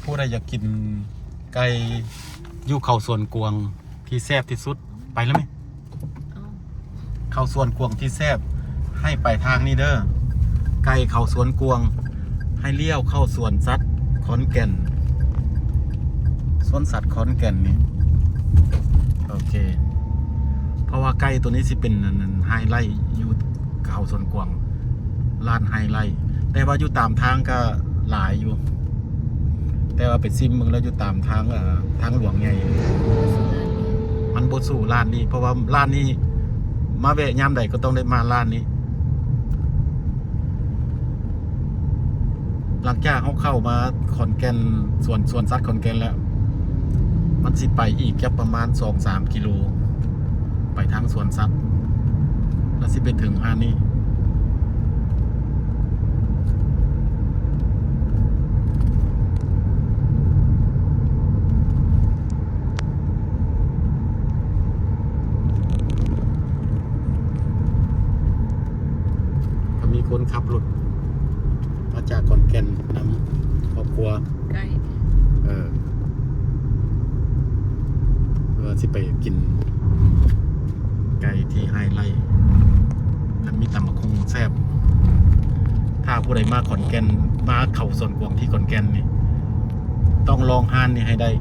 ຜູ້ໃດຢາກກິນໄກ່ຢູ່ເຂົ້າສວນກວາງທີ່ແຊບທີ່ສຸດ ໄປແລ້ວແມະ. ເຂົ້າສວນກວາງທີ່ແຊບ ໃຫ້ໄປທາງນີ້ເດີ. ໄກ່ເຂົ້າສວນກວາງ ໃຫ້ລ້ຽວເຂົ້າສວນສັດຂອນແກ່ນ. ສວນສັດຂອນແກ່ນນີ້ ໂອເຄ ເພາະວ່າໄກ່ໂຕນີ້ຊິເປັນອັນ ອັນໄຮໄລຢູ່ເຂົ້າສວນກວາງ ຮ້ານໄຮໄລ. ແຕ່ວ່າຢູ່ຕາມທາງກໍຫຼາຍຢູ່ ແຕ່ວ່າໄປຊິມເບິ່ງແລ້ວຢູ່ຕາມທາງ ເອີ ທາງຫຼວງໃຫຍ່ ມັນບໍ່ສູ້ຮ້ານນີ້ ເພາະວ່າຮ້ານນີ້ມາແວະຍາມໃດກໍຕ້ອງໄດ້ມາຮ້ານນີ້. ຫຼັງຈາກເຮົາເຂົ້າມາຂອນແກ່ນ ສວນ ສວນສັດຂອນແກ່ນແລ້ວ ມັນຊິໄປອີກຈັກປະມານສອງສາມກິໂລ ໄປທາງສວນສັດ ແລ້ວຊິໄປເຖິງຮ້ານນີ້. ກໍມີຄົນຂັບລົດມາຈາກຂອນແກ່ນນຳຄອບຄົວ ໃກ້ ເອີ ເພື່ອຊິໄປກິນໄກ່ທີ່ໄຮໄລ ແລະ ມີຕຳບັກຫຸ່ງແຊບ. ຖ້າຜູ້ໃດມາຂອນແກ່ນ ມາເຂົ້າສວນກວາງທີ່ຂອນແກ່ນນີ້ ຕ້ອງລອງຮ້ານນີ້ໃຫ້ໄດ້.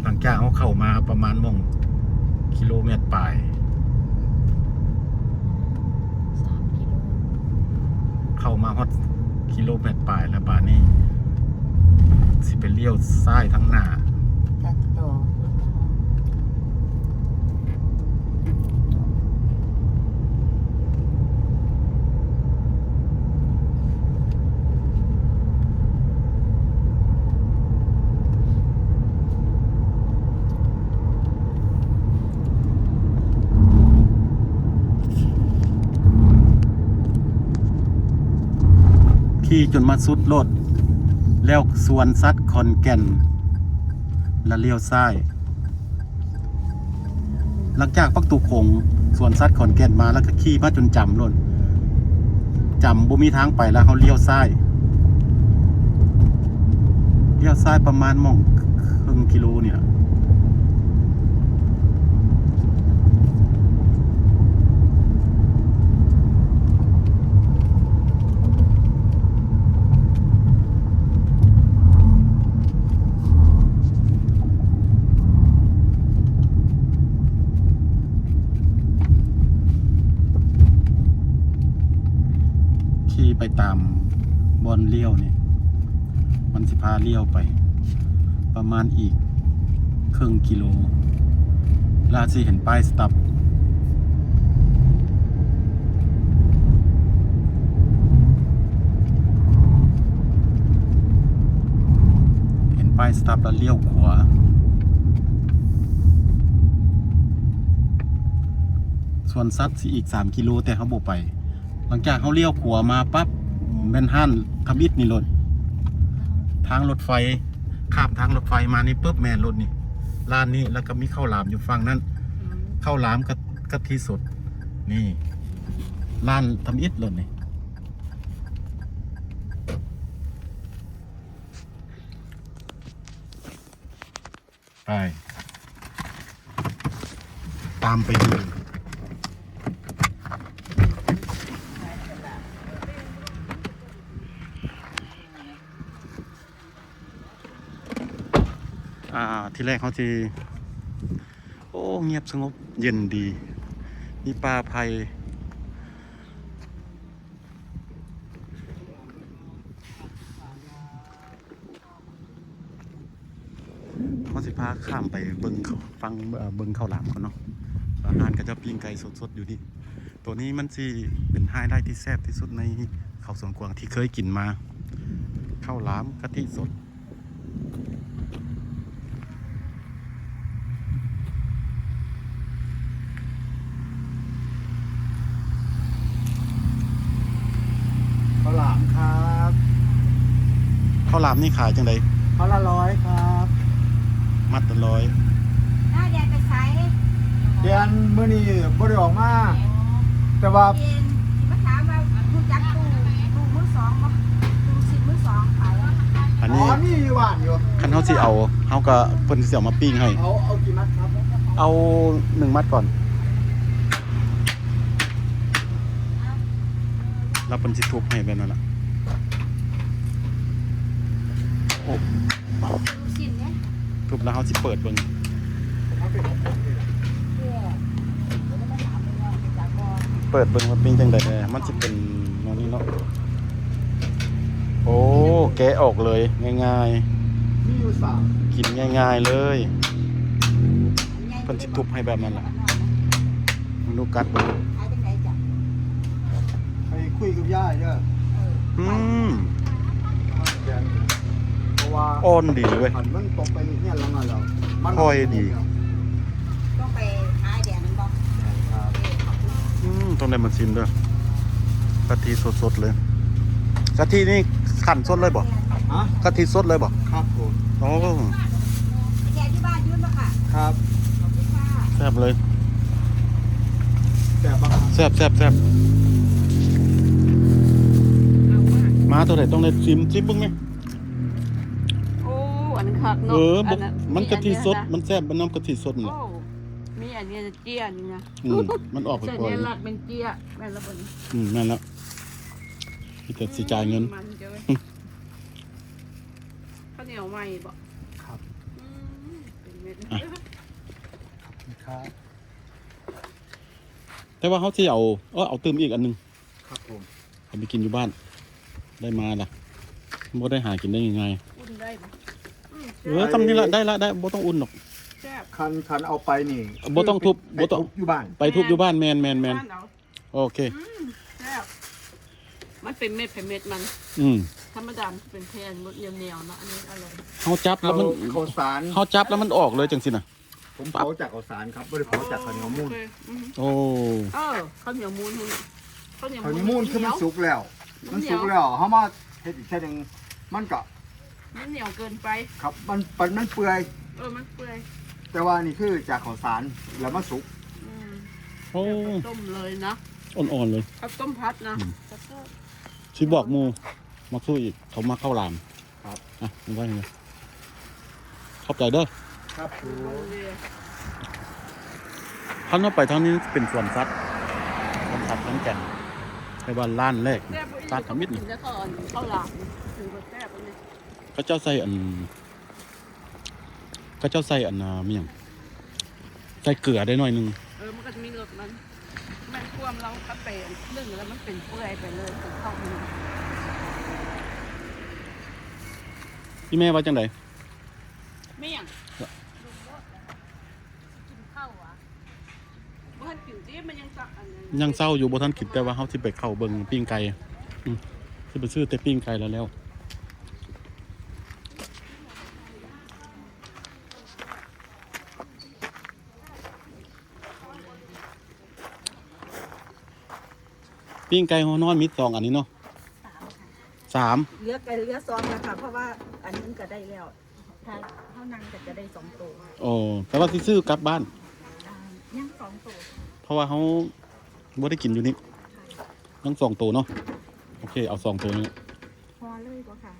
ຫຼັງຈາກເຮົາເຂົ້າມາປະມານໝ່ອງກິໂລແມັດປາຍ ສາມກິໂລ ເຂົ້າມາຮອດກິໂລແມັດປາຍແລ້ວ ບາດນີ້ຊິໄປລ້ຽວຊ້າຍທາງໜ້າ ຕັດຕໍ່. ຂີ່ຈົນມາສຸດໂລດ ແລ້ວສວນສັດຂອນແກ່ນ ແລ້ວລ້ຽວຊ້າຍ. ຫຼັງຈາກປະຕູໂຂງສວນສັດຂອນແກ່ນມາ ແລ້ວກໍຂີ່ມາຈົນຈຳໂລດ ຈຳບໍ່ມີທາງໄປແລ້ວ ເຮົາລ້ຽວຊ້າຍ ລ້ຽວຊ້າຍປະມານໝ່ອງເຄິ່ງກິໂລນີ້ລະ. ຂີ່ໄປຕາມບ່ອນລ້ຽວນີ້ ມັນຊິພາລ້ຽວໄປປະມານອີກເຄິ່ງກິໂລ ແລ້ວຊິເຫັນປ້າຍສະຕັອບ. ເຫັນປ້າຍສະຕັອບແລ້ວລ້ຽວຂວາ. ສວນສັດຊິອີກສາມກິໂລ ແຕ່ເຮົາບໍ່ໄປ. ຫຼັງຈາກເຮົາລ້ຽວຂວາມາປັບ ແມ່ນຮ້ານທຳອິດນີ້ໂລດ. ທາງລົດໄຟ ຂ້າມທາງລົດໄຟມານີ້ປຶບ ແມ່ນໂລດນີ້ ຮ້ານນີ້ ແລ້ວກໍມີເຂົ້າຫຼາມຢູ່ຝັ່ງນັ້ນ. ອືມ ເຂົ້າຫຼາມກະ ກະທິສົດ ນີ້ ຮ້ານທຳອິດໂລດນີ້. ໄປ ຕາມໄປເລີຍ. ອ່າ ທີແລກເຮົາຊິ ໂອ້ ງຽບສະຫງົບເຢັນດີ ມີປ່າໄຜ່. ເຮົາຊິພາຂ້າມໄປເບິ່ງເຂົ້າ ຟັງ ເອີ ເບິ່ງເຂົ້າຫຼາມກ່ອນເນາະ ວ່າຮ້ານເຂົາເຈົ້າປີ້ງໄກ່ສົດໆຢູ່ນີ້. ໂຕນີ້ມັນຊິເປັນໄຮໄລທີ່ແຊບທີ່ສຸດໃນເຂົ້າສວນກວາງທີ່ເຄີຍກິນມາ ເຂົ້າຫຼາມກະທິສົດ. ເຂົ້າຫຼາມຄັບ. ເຂົ້າຫຼາມນີ້ຂາຍຈັ່ງໃດ? ເຂົ້າລະຮ້ອຍຄັບ. ມັດລະຮ້ອຍ. ນ້າແດນໄປໃສ? ແດນມື້ນີ້ບໍ່ໄດ້ອອກມາ ອໍ ແຕ່ວ່າ ເປັນ ອໍ ມີຢູ່ບ້ານຢູ່. ຄັນເຮົາຊິເອົາ ເຮົາກໍ ເພິ່ນຊິເອົາມາປີ້ງໃຫ້. ເອົາ ເອົາກີ່ມັດຄັບ? ເອົາໜຶ່ງມັດກ່ອນ ແລ້ວເພິ່ນຊິທຸບໃຫ້ແບບນັ້ນລະ. ໂອ້ ທຸບແລ້ວເຮົາຊິເປີດເບິ່ງ. ເປີດເບິ່ງວ່າເປັນຈັ່ງໃດແດ່. ມັນຊິເປັນແນວນີ້ເນາະ. ໂອ້ ແກະອອກເລີຍ ງ່າຍໆ ມີຢູ່ສາມ ກິນງ່າຍໆເລີຍ. ເພິ່ນຊິທຸບໃຫ້ແບບນັ້ນລະ. ມັນດູ ກັດເບິ່ງ. ໄປຄຸຍກັບຍາຍເດີ. ອືມ ເພາະວ່າອ່ອນດີເວີຍ. ຄັນມັນຕົກໄປເຮືອນຫຼັງນັ້ນແລ້ວ ມັນ ຄ່ອຍດີ. ຕ້ອງໄປຫາໄອ້ແດງແມ່ນບໍ່? ແມ່ນຄັບ. ອືມ ຕ້ອງໄດ້ມາຊີມເດີ. ກະທິສົດໆເລີຍ. ກະທິນີ້ຂັ້ນສົດເລີຍບໍ່? ຮະ? ກະທິສົດເລີຍບໍ່? ຄັບຜົມ. ໂອ້ ແກະຢູ່ບ້ານຢູ່ບໍ່ຄະ? ຄັບ. ແຊບເລີຍ. ແຊບບໍ່? ແຊບໆໆ. ມາໂຕໃດຕ້ອງໄດ້ຊີມ ຊີມເບິ່ງແມ. ໂອ້ ອັນນັ້ນຄັກເນາະ. ເອີ ມັນກະທິສົດ ມັນແຊບ ມັນນຳກະທິສົດນີ້ແຫຼະ. ໂອ້ ມີອັນນີ້ເຈ້ຍນີ້ນະ. ອືມ ມັນອອກໄປ ສັນຍະລັກແມ່ນເຈ້ຍ ແມ່ນລະບໍ່ນີ້? ອືມ ແມ່ນລະ. ມີແຕ່ຊິຈ່າຍເງິນ. ເຂົ້າໜຽວໃໝ່ບໍ່? ຄັບ. ອືມ ເປັນເມັດ. ແຕ່ວ່າເຮົາຊິເອົາ ເອີ ເອົາຕື່ມອີກອັນໜຶ່ງ. ຄັບຜົມ. ເອົາໄປກິນຢູ່ບ້ານ ໄດ້ມາລະ ບໍ່ໄດ້ຫາກິນໄດ້ງ່າຍໆ. ອຸ່ນໄດ້ບໍ່? ອືມ ເອີ ຊ່ຳນີ້ລະ ໄດ້ລະ ໄດ້ ບໍ່ຕ້ອງອຸ່ນດອກ. ແຊບ. ຄັນ ຄັນເອົາໄປນີ້ ບໍ່ຕ້ອງທຸບ ໄປ ບໍ່ຕ້ອງ ທຸບຢູ່ບ້ານ ໄປທຸບຢູ່ບ້ານ. ແມ່ນໆໆ ໂອເຄ. ອືມ ແຊບ. ມັນເປັນເມັດ ເປັນເມັດມັນ. ອືມ ທຳມະດາມັນເປັນແຜ່ນໜຽວໆເນາະ. ອັນນີ້ອະລ່ອຍ. ເຮົາຈັບແລ້ວມັນ ເຂົ້າ ເຂົ້າສານ ເຮົາຈັບແລ້ວມັນອອກເລີຍຈັ່ງຊີ້ນະ. ຜົມເຜົາຈາກເຂົ້າສານຄັບ ບໍ່ໄດ້ເຜົາຈາກເຂົ້າໜຽວມູນ. ໂອ້ ເອີ ເຂົ້າໜຽວມູນ ເຂົ້າໜຽວມູນ ເຂົ້າໜຽວມູນຄືມັນສຸກແລ້ວ ມັນສຸກແລ້ວ ເຮົາມາເຮັດອີກເທື່ອໜຶ່ງ ມັນກະ ມັນໜຽວເກີນໄປຄັບ. ມັນ ມັນເປື່ອຍ. ເອີ ມັນເປື່ອຍ. ແຕ່ວ່ານີ້ຄືຈາກເຂົ້າສານແລ້ວມາສຸກ. ອືມ ໂອ້ ແລ້ວກໍຕົ້ມເລີຍນະ ອ່ອນໆເລີຍ. ເຂົ້າຕົ້ມພັດນະ. ອືມ ຊິບອກໝູ່ ມັກສູ້ອີກ ເຂົາມັກເຂົ້າຫຼາມ. ຄັບ ອ່ະ ໄວ້ໃຫ້ ຂອບໃຈເດີ. ຄັບຜົມ. ຄັນເຮົາໄປທາງນີ້ເປັນສວນສັດ ສວນສັດຂອນແກ່ນ ແຕ່ວ່າຮ້ານແລກ ແຊບບໍ່ອີ່ຫຼີ ຮ້ານທຳອິດນີ້ ເຂົາເຈົ້າໃສ່ອັນ ເຂົາເຈົ້າໃສ່ອັນ ອາ ມີຫຍັງ ໃສ່ເກືອໄດ້ໜ້ອຍໜຶ່ງ. ເອີ ມັນກໍຈະມີລົດມັນ. ແມ່ນຄວາມລາວຄັນໄປໜຶ້ງແລ້ວມັນເປັນເປື່ອຍໄປເລີຍ ເປັນເຂົ້າໜຶ້ງ. ອີ່ແມ່ວ່າຈັ່ງໃດ? ແມ່ຫຍັງ? ກິນເຂົ້າຫວາ? ບໍ່ທັນກິນຕິ ມັນຍັງສັກອັນນັ້ນ ຍັງເຊົ້າຢູ່ ບໍ່ທັນກິນ ແຕ່ວ່າເຮົາຊິໄປເຂົ້າເບິ່ງປີ້ງໄກ່. ອືມ ຊິໄປຊື້ແຕ່ປີ້ງໄກ່ແລ້ວແລ້ວ. ປີ້ງໄກ່ຫົວນ້ອຍມີສອງອັນນີ້ເນາະ. ສາມ ສາມ ເຫຼືອໄກ່ເຫຼືອສອງແລ້ວຄ່ະ ເພາະວ່າອັນໜຶ່ງກໍໄດ້ແລ້ວ ຖ້າເຮົານັ່ງກໍຈະໄດ້ສອງໂຕ. ໂອ້ ແປວ່າຊິຊື້ກັບບ້ານ. ອ່າ ຍັງສອງໂຕ ເພາະວ່າເຮົາບໍ່ໄດ້ກິນຢູ່ນີ້. ຍັງສອງໂຕເນາະ. ໂອເຄ ເອົາສອງໂຕນີ້. ຫໍ່ເລີຍບໍ່ຄະ?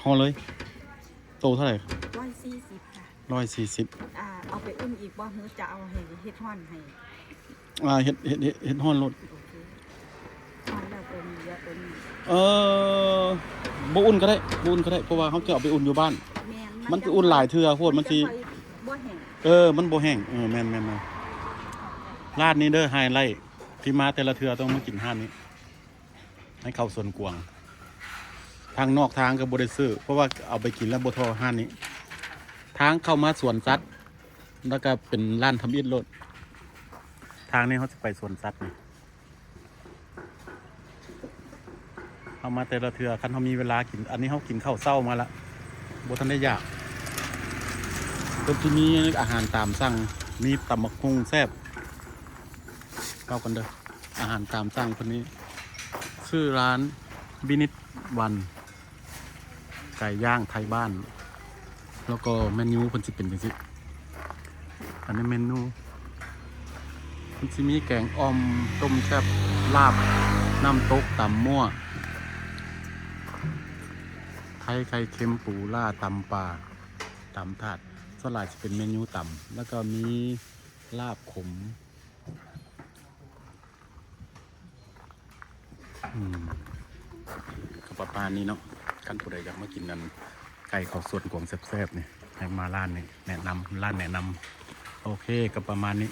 ຫໍ່ເລີຍ. ໂຕເທົ່າໃດ? ຮ້ອຍສີ່ສິບຄ່ະ. ຮ້ອຍສີ່ສິບ. ອ່າ ເອົາໄປອຸ່ນອີກບໍ່ ຫຼືຈະເອົາໃຫ້ເຮັດຮ້ອນໃຫ້? ອ່າ ເຮັດ ເຮັດ ເຮັດ ເຮັດຮ້ອນໂລດ. ໂອເຄ ຮ້ອນແລ້ວໂຕນີ້ ເຫຼືອໂຕນີ້. ເອີ ບໍ່ອຸ່ນກໍໄດ້ ບໍ່ອຸ່ນກໍໄດ້ ເພາະວ່າເຮົາຈະເອົາໄປອຸ່ນຢູ່ບ້ານ. ແມ່ນ ມັນ ມັນຊິອຸ່ນຫຼາຍເທື່ອໂພດ ມັນຊິ ບໍ່ແຫ້ງ. ເອີ ມັນບໍ່ແຫ້ງ. ເອີ ແມ່ນໆໆ. ຮ້ານນີ້ເດີ ໄຮໄລ ທີ່ມາແຕ່ລະເທື່ອຕ້ອງມາກິນຮ້ານນີ້. ໃຫ້ເຂົ້າສວນກວາງ ທາງນອກທາງກໍບໍ່ໄດ້ຊື້ ເພາະວ່າເອົາໄປກິນແລ້ວບໍ່ທໍ່ຮ້ານນີ້. ທາງເຂົ້າມາສວນສັດ ແລ້ວກໍເປັນຮ້ານທຳອິດໂລດ. ທາງນີ້ເຮົາຊິໄປສວນສັດນີ້ ເຮົາມາແຕ່ລະເທື່ອ ຄັນເຮົາມີເວລາກິນ ອັນນີ້ເຮົາກິນເຂົ້າເຊົ້າມາລະ ບໍ່ທັນໄດ້ຢາກ. ເພິ່ນຊິມີອາຫານຕາມສັ່ງ ມີຕຳບັກຫຸ່ງແຊບ. ເວົ້າກັນເດີ ອາຫານຕາມສັ່ງເພິ່ນນີ້ ຊື່ຮ້ານ Business One ໄກ່ຍ່າງໄທບ້ານ. ແລ້ວກໍເມນູເພິ່ນຊິເປັນຈັ່ງຊີ້. ອັນນີ້ເມນູ ເພິ່ນຊິມີແກງອ່ອມ ຕົ້ມແຊບ ລາບ ນ້ຳຕົກ ຕຳມົ້ວ. ໄຂ່ ໄຂ່ເຄັມ ປູລາ ຕຳປາ ຕຳຖາດ ສ່ວນຫຼາຍຈະເປັນເມນູຕຳ ແລ້ວກໍມີລາບຂົມ ອືມ ກໍປະມານນີ້ເນາະ. ຄັນຜູ້ໃດຢາກມາກິນອັນໄກ່ເຂົ້າສວນກວາງແຊບໆນີ້ ໃຫ້ມາຮ້ານນີ້ ແນະນຳ ຮ້ານແນະນຳ. ໂອເຄ ກໍປະມານນີ້.